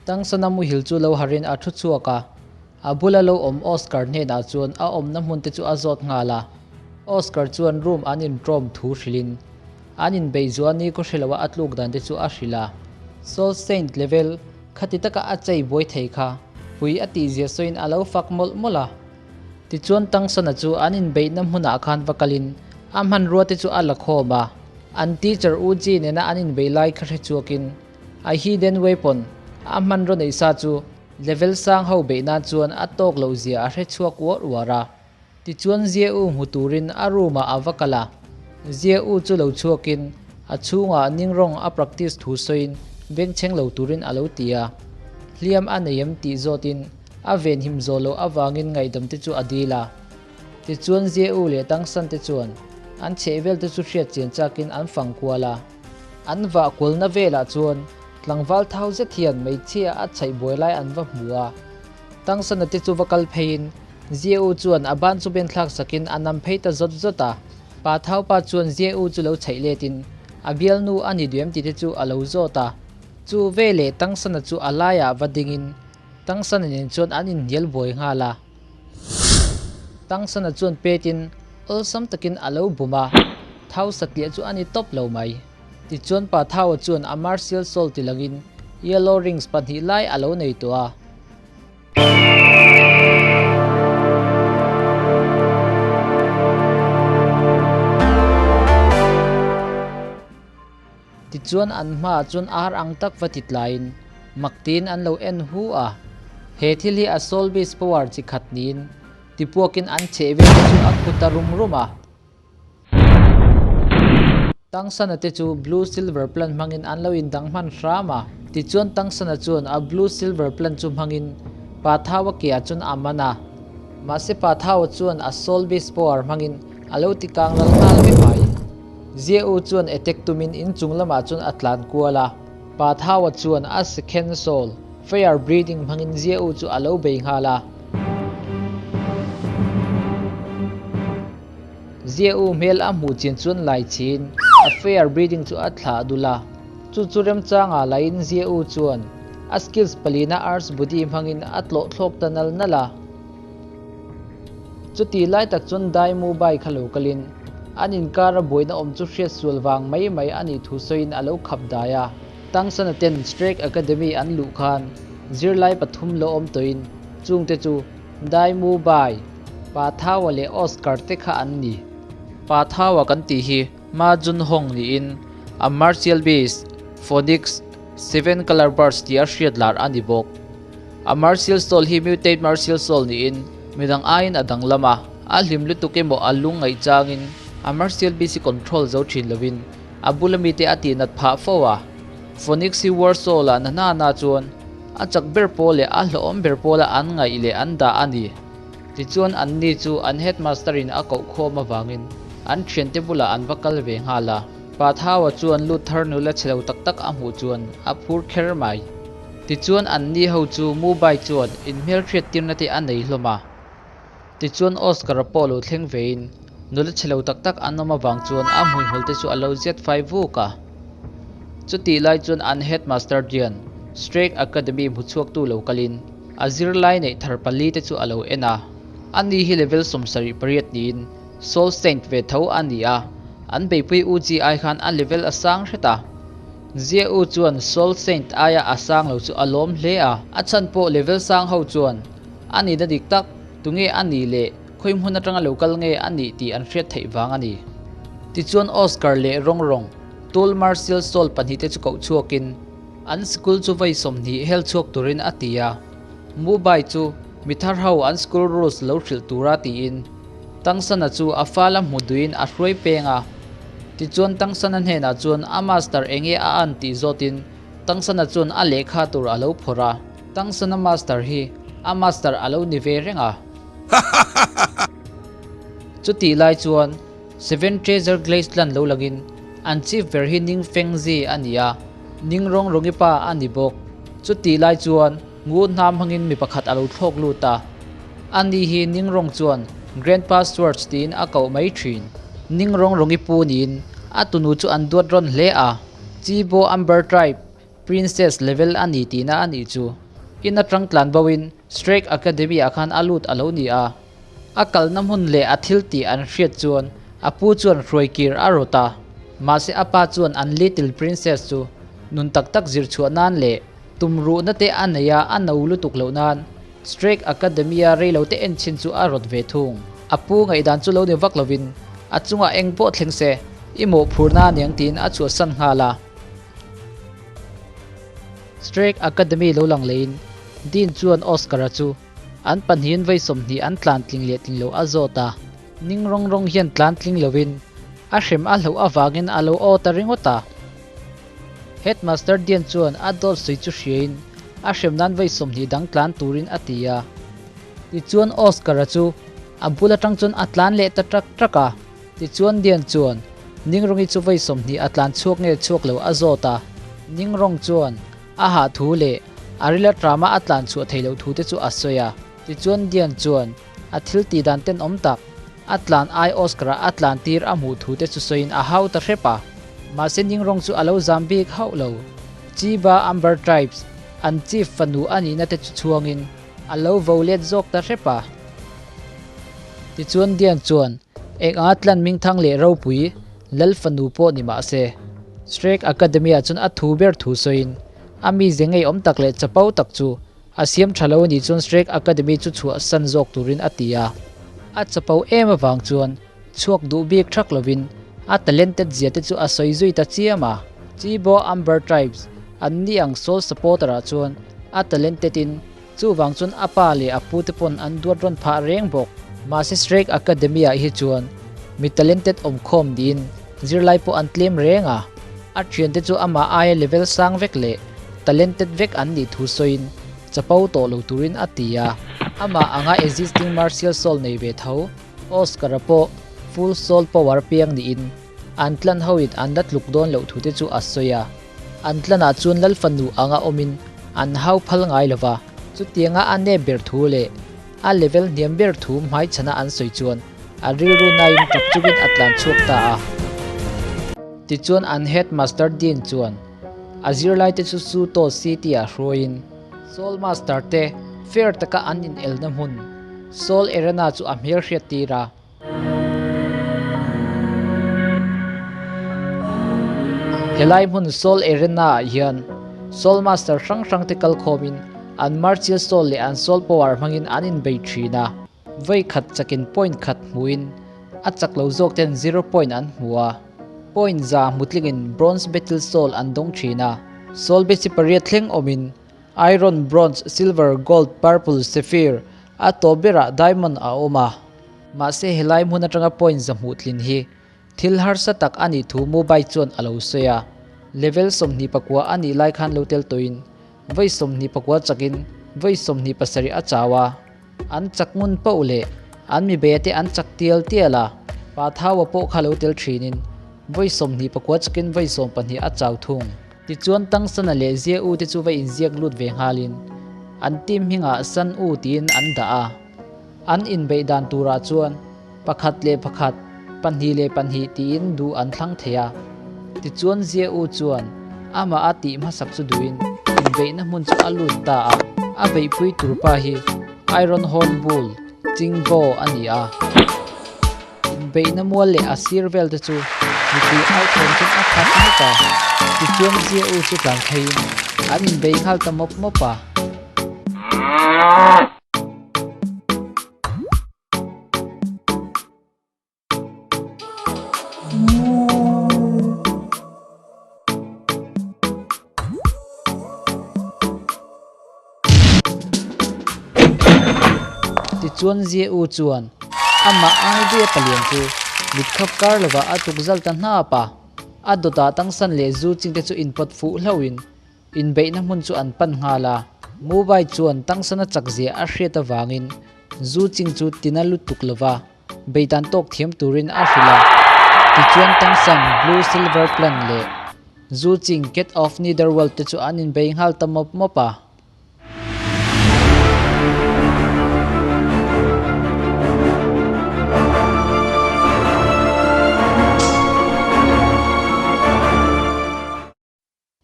Tangsana muhil chu lo harin a thu chhuak a, a bula lo awm Oscar hnenah chuan a awmna hmun te chu a zawt nghal a. Oscar chuan room an intrawm thu hrilhin an inbeih zuah ni khaw hre loa a tluk dan te chu a hrilh a. Soul Saint level khati taka a chei buai thei kha pui a tihzia sawiin a lo fak mawlh mawlh a. Tichuan Tangsana chu an inbeihna hmunah khan va kalin a hmanrua te chu a la khawm a. An teacher U Ji nena an inbeih lai kha hre chhuakin A hidden weapon, a hmanraw neih sa chu level sang ho beih nan chuan a tawk loh zia a hre chhuak uar uar a. Tichuan Zia U hmu turin a room ah a va kal a. Zia U chu lo chhuakin a chhungah ningrong a practice thu sawiin bengchheng lo turin a lo ti a. Hliam a nei em tih zawtin a venhim zawh loh avangin ngaihdam te chu a dil a. Tichuan Zia U leh Tangsan te chuan an chhehvel te chu hriat chian chakin an fang kual a. An vah kualna velah chuan tlangval thau zet hian hmeichhia a chhaih buai lai an va hmu a. Tangsana te chu va kal pheiin Zia U chuan a ban chu ben thlak sakin a nam phei ta zawt zawt a. Pa thau pa chuan Zia U chu lo chhaih letin a bialnu a ni duem tih te chu a lo zawt a. Chu veleh Tangsana chu a laiah va dingin Tangsana nen chuan an inhnial buai nghal a. Tangsana chuan petin awlsam takin a lo bum a, Thau satliah chu a ni tawp lo mai. Tichuan Pa Thaua chuan a martial soul ti langin yellow rings pahnih lai a lo nei tawh a. Tichuan an hmaah chuan ar ang tak va ti tlaiin mak tiin an lo en hu a. He thil hi a soul beast power chi khat niin tipuakin an chheh vel te chu a khu ta rum rum a. Tangsana te chu blue silver plant hmangin an lo indang hman hram a. Tichuan Tangsana chuan a blue silver plant chu hmangin Pa Thaua keah chuan a man a. Mahse Pa Thaua chuan a soul beast power hmangin a lo ti kang ral nghal vek mai. Zia U chuan attack tumin in chung lamah chuan a tlan kual a, Pa Thaua chuan a second soul, fire breathing hmangin Zia U chu a lo bei nghal a. Zia U hmel a hmuh chian chuan lai chhin a fire breathing chu a thlah dul a, chu chu remchangah laiin Zia U chuan a skills palina Earth Body hmangin a tlawh thlawk ta nal nal a. Chuti lai tak chuan Dai Mu Bai kha lo kalin an inkara buaina awm chu hriat sual vang mai mai a nih thu sawiin a lo khap dai a. Tangsana ten Strake Academy an luh khan zirlai pathum lo awm tawhin chungte chu Dai Mu Bai, Pa Thaua leh Oscar te kha an ni. Pa Thaua kan tih hi Ma Jun Hong niin a Martial Beast, Phoenix, Seven Color Birds tia hriat lar a ni bawk. A martial soul hi mutate martial soul niin midang aiin a danglam a, a hlim lutuk emaw a lung ngaih changin a martial beast hi control zo thin lovin a bula mite a tihnat phah fo a. Phoenix hi war soul ah na hna na chuan a chak ber pawl leh a hlauhawm ber pawla an ngaih leh an dah a ni. Tichuan anni chu an headmaster in a koh khawm avangin an thiante bulah an va kal ve nghal a. Pa Thaua chuan lut thar nula chhe lo tak tak a hmuh chuan a phur kher mai. Tichuan anni ho chu Mumbai chuan inhmelhriat tirna te a nei hlawm a. Tichuan Oscar-a pawh lo thleng vein nula chhe lo tak tak an awm avang chuan a hmuihmul te chu a lo ziat fai vuk a. Chutih lai chuan an headmaster Dian, Strake Academy hmuchhuaktu lo kalin a zirlai neih thar pali te chu a lo en a. Ani hi level 78 niin Soul Saint ve tho a ni a, an beihpui UGI khan a level a sang hret a. Zia U chuan Soul Saint aia a sang lo chu a lawm hle a. A chhan pawh level sang ho chuan a nihna dik tak, tunge a nih leh khawi hmun atanga lo kal nge a nih tih an hriat theih vang a ni. Tichuan Oscar leh Rong Rong, Tool Martial Soul pahnihte chu koh chhuakin an school chu vawi 20 hel chhuak turin a ti a. Mu Bai chu mi thar ho an school rules lo hrilh tura tiin Tangsana chu a fala hmu duhin a hruai peng a. Tichuan Tangsana hnenah chuan a master enge a an tih zawtin Tangsana chuan a lehkha tur a lo phawrh a. Tangsana master hi a master a lo ni ve reng a. Chutih lai chuan Seven Treasure Glaze lan lo langin an chief ber hi Ning Fengzi a ni a, Ning Rong Rongi pa a ni bawk. Chutih lai chuan Ngu hnam hmangin mi pakhat a lo thlawk lut a. Ani hi Ning Rong chuan Grandpa Swords tiin a koh mai thin. Ning Rong Rongi pu niin a tunu chu an duat rawn hle a. Chi Bo Amber Tribe. Princess level a ni tihna a nih chu. In atang tlan bo in Strike Academy ah khan a lut a lo ni a. A kalna hmun leh a thil tih an hriat chuan a pu chuan hruai kir a rawt a. Mahse a pa chuan an Little Princess chu nun tak tak zir chhuah nan leh tumruhna te a nei a a no lutuk loh nan Strike Academy a rei lo te en chhin chu a rawt ve thung. A pu ngaihdan chu lo ni vak lovin a chungah eng pawh thleng se i mawhphurna a niang tiin a chhuahsan nghal a. Strike Academy lo lang leiin Dean chuan Oscar-a chu an pahnihin vei 20 an tlan tling leh tling lo a zawt a. Ning rawng rawng hian tlan tling lovin a hrem a hlauh avangin a lo aw ta ringawt a. Headmaster Dean chuan a dawt sawi chu hriain a hrem nan vei 20 dang tlan turin a ti a. Tichuan Oscar-a chu a bul atang chuan a tlan leh ta trak trak a. Tichuan Dean chuan Ningrawng-i chu vei 20 a tlan chhuak nge chhuak lo a zawt a. Ningrawng chuan a hah thu leh a rila tram a a tlan chhuah theih loh thu te chu a sawi a. Tichuan Dean chuan a thil tih dan tenawm tak a tlan ai Oscar-a a tlan tir a hmuh thu te chu sawiin a hau ta hrep a. Mahse Ningrawng chu a lo zam bik hauh lo. Chiba Amber Tribes an chief fanu a nihna te chu chhuangin a lo vo let zawk ta hrep a. Tichuan Dean chuan eng anga tlan Mingthang leh ropui Lal fanu pawh ni mah se, Shrek Academy ah chuan a thu ber thu sawiin a mize ngeiawm tak leh chapo tak chu a siam tha lo a nih chuan Shrek Academy chu chhuah san zawk turin a ti a. A chapo em avang chuan chhuak duh bik thak lovin a talented zia te chu a sawi zui ta chiam a. Chibo Amber Tribes an ni ang Soul Supporter ah chuan a talented in Chuvang chuan a pa leh a pute pawn an duat rawn phah reng bawk. Mahse Shrek Academy ah hi chuan mi talented awmkhawm niin zirlai pawh an tlem reng a. A thiante chu amah aia level sang vek leh talented vek an nih thu sawiin chapo tawh lo turin a ti a. Amah anga existing martial soul nei ve tho Oscar-a pawh full soul power piang niin an tlan hoin an la tluk dawn loh thu te chu a sawi a. An tlanah chuan Lal fanu anga awmin an hau phal ngai lo va, chutianga a nep ber thu leh a level hniam ber thu hmaichhana an sawi chuan a rilru nain tap chungin a tlan chhuak ta a. Tichuan an headmaster Dean chuan a zirlaite chu Suto City-ah hruaiin Soul Master te fair taka an inelna hmun Soul Arena chu a hmelhriat tir a. Helai hmun Soul Arena ah hian Soul Master hrang hrang te kal khawmin an Martial Soul leh an Soul Power hmangin an inbei thin a. Vawi khat chakin point khat hmuhin a chak lo zawk ten zero point an hmu a. Point za hmutlingin Bronze Battle Soul an dawng thin a. Soul besi pariat thleng awmin Iron, Bronze, Silver, Gold, Purple, Sapphire a tawp berah Diamond a awm a. Mahse helai hmun atanga point za hmuh tlin hi thil harsa tak a nih thu Mobike chuan a lo sawi a. Level 24 a nih lai khan lo tel tawhin vawi 24 chakin vawi 27 a chau a. An chak ngun poh leh an mi beia te an chak tial tial a. Pa Thaua pawh kha lo tel thinin vawi 24 chakin vawi 12 a chau thung. Tichuan Tangsana leh Zia U te chu va inziak lut ve nghalin an team hmingah San U tiin an dah a. An inbeih dan turah chuan pakhat leh pakhat, pahnih leh pahnih tiin duh an thlang thei a. Tichuan Zia U chuan amah a tih hmasak chu duhin inbeihna hmun chu a lut ta a. A beihpui tur pa hi Iron Horn Bull, Chingbo a ni a. Inbeihna mual leh a sir vel te chu mipui au thawm chuan a khat mawp a. Tichuan Zia U chu tlan pheiin an inbei nghal ta mawp mawp a. Tichuan Zia U chuan amah ai ve palian chu mitkhap kar lovah a tukzal ta hnap a. A dawtah tangsan leh zu chingte chu inpawt fuh hlauhin Inbeihna hmun chu an pan nghal a, Mobile chuan tangsana chakzia a hriat avangin zu ching chu tina lutuk lova beidan tawk thiam turin a hrilh a. Tichuan tangsan Blue Silver Plan leh zu ching Cat of Netherworld te chu an inbei nghal ta mawp mawp a.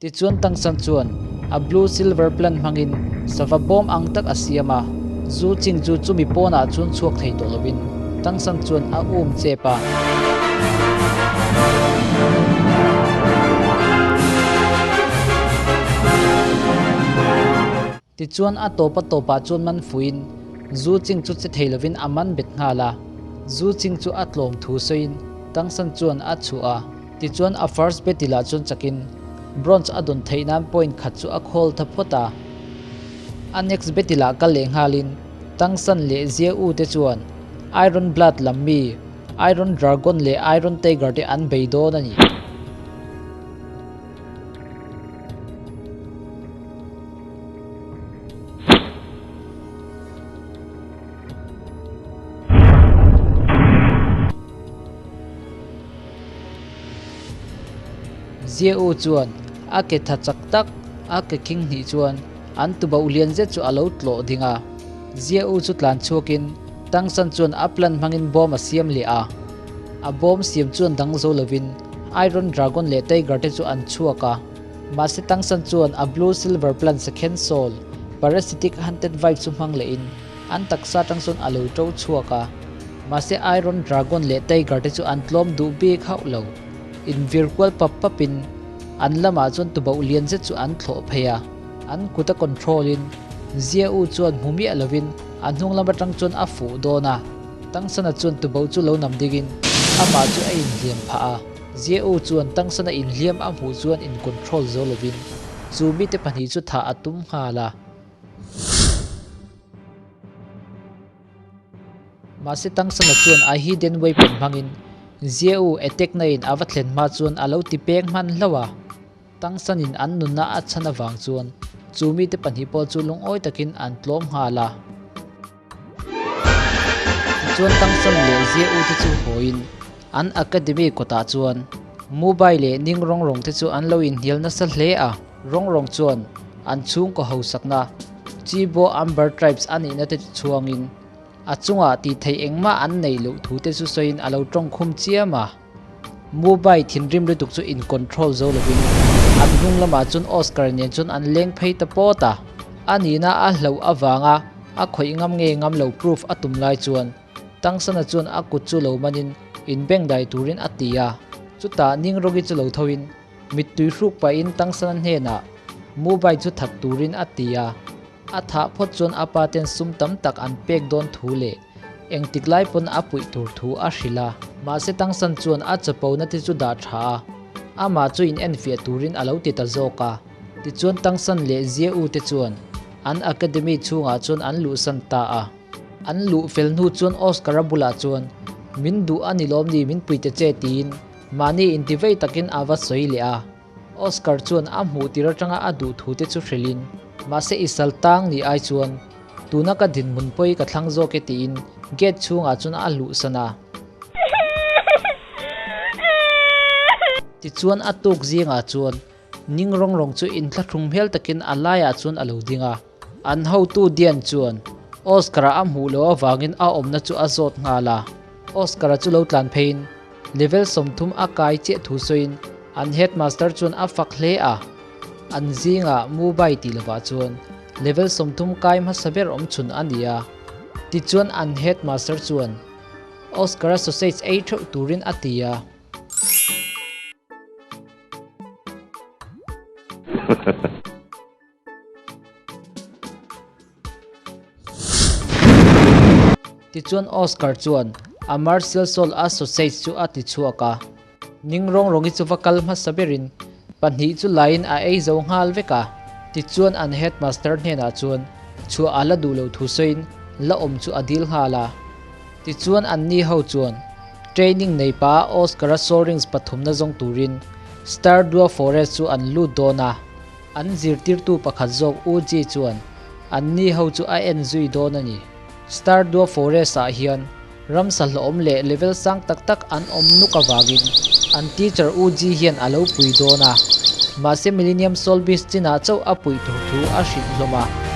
Tichuan Tang San chuan a blue silver plan hmangin sava bawm ang tak a siam a, Zu Ching chu chumi pawnah chuan chhuak thei tawh lovin Tang San chuan a um chep a. Tichuan a tawp a tawpah chuan man fuiin Zu Ching chu che thei lovin a man bet nghal a, Zu Ching chu a tlawm thu sawiin Tang San chuan a chhuah a. Tichuan a first battle ah chuan chakin bronze a dawn theih nan point khat chu a khawl tha phawt a. A next battle ah kal leh nghalin Tang San leh Jie U te chuan Iron Blood lam mi Iron Dragon leh Iron Tiger te an bei dawn a ni. Ziau chuan a ke tha chak tak a ke khing hnih chuan an tuboh lian zet chu a lo tlawh ding a. Ziau chu tlan chhuakin Tangsan chuan a plan hmangin bawm a siam leh a. A bawm siam chuan dang zo lovin Iron Dragon leh Tiger te chu an chhuak a. Mahse Tangsan chuan a Blue Silver Plan Second Soul, Parasitic Hunted Vibe chu hmang lehin an taksa atang chuan a lo to chhuak a. Mahse Iron Dragon leh Tiger te chu an tlawm duh bik hauh lo. Invir kual pap papin an lamah chuan tuboh lian zet chu an thlawh phei a. An kut a control in Zia U chuan hmu miah lovin a hnung lam atang chuan a fuh dawn a. Tangsana chuan tuboh chu lo nam dingin amah chu a inhliam phah a. Zia U chuan Tangsana inhliam a hmuh chuan in control zo lovin chu mite pahnih chu thah a tum nghal a. Mahse Tangsana chuan a hidden weapon hmangin Zia U attack na in a va thlen hma chuan a lo ti peng hman hlauh a. Tangsanin an nunna a chhan avang chuan chu mite pahnih pawh chu lungawi takin an tlawm nghal a. Tichuan Tangsan leh Zia U te chu hawiin an academy kawtah chuan Mobile leh Ning Rawng Rawng te chu an lo inhnial nasa hle a. Rawng Rawng chuan an chhungkaw hausakna Chibo Amber Tribes a nihna te chu chhuangin a chungah tih theih engmah an neih loh thu te chu sawiin a lo tawngkhum chiam a. Mobile thinrim lutuk chu in control zo lovin an hnung lamah chuan Oscar nen chuan an leng phei ta pawt a. A nihna a hlauh avanga a khawih ngam nge ngam lo proof a tum lai chuan Tangsana chuan a kut chu lo manin in beng dai turin a ti a. Chutah Ningrogi chu lo thoin mittui hruk pahin Tangsana hnenah Mobile chu that turin a ti a. A thah phawt chuan a pa ten sum tam tak an pek dawn thu leh engtik lai pawn a puih tur thu a hrilh a. Mahse Tangsan chuan a chapona te chu dah tha a, amah chu in enfiah turin a lo ti ta zawk a. Tichuan Tangsan leh Zia U te chuan an academy chhungah chuan an luhsan ta a. An luh fel hnu chuan Oscar-a bulah chuan, Min duh a ni lawm ni min pui ta che tiin mahni intivei takin a va sawi leh a. Oscar chuan a hmuh tir atanga a duh thu te chu hrilhin, Mahse i sal tang nih ai chuan tuna ka dinhmun pawi ka thlang zawk e tiin gate chhungah chuan a luhsan a. Tichuan a tuk zingah chuan ning rawng rawng chu inthlahrung hmel takin a laiah chuan a lo ding a. An hotu Dian chuan Oscar-a a hmuh loh avangin a awmna chu a zawt nghal a. Oscar-a chu lo tlan pheiin level 30 a kai chiah thu sawiin an headmaster chuan a fak hle a. An zingah Mumbai tih lovah chuan level 30 kai hmasa ber awm chhun a ni a. Tichuan an headmaster chuan Oscar-a sausage ei theuh turin a ti a. Tichuan Oscar chuan a Martial Soul a sausage chu a ti chhuak a. Ning rawng rawngi chu va kal hmasa berin pahnih chu laiin a ei zo nghal vek a. Tichuan an headmaster hnenah chuan chhuah a la duh loh thu sawiin la awm chu a dil nghal a. Tichuan anni ho chuan training nei pa Oscar-a Soul Rings pathumna zawng turin Star Dua Forest chu an lut dawn a. An zirtirtu pakhat zawk U Ji chuan anni ho chu a en zui dawn a ni. Star Dua Forest-ah hian ramsa hlawhawm leh level sang tak tak an awm nuk avangin an teacher U Ji hian a lo pui dawn a. Mahse Millennium Soul Beast chinah chauh a puih tur thu a hrilh hlawm a.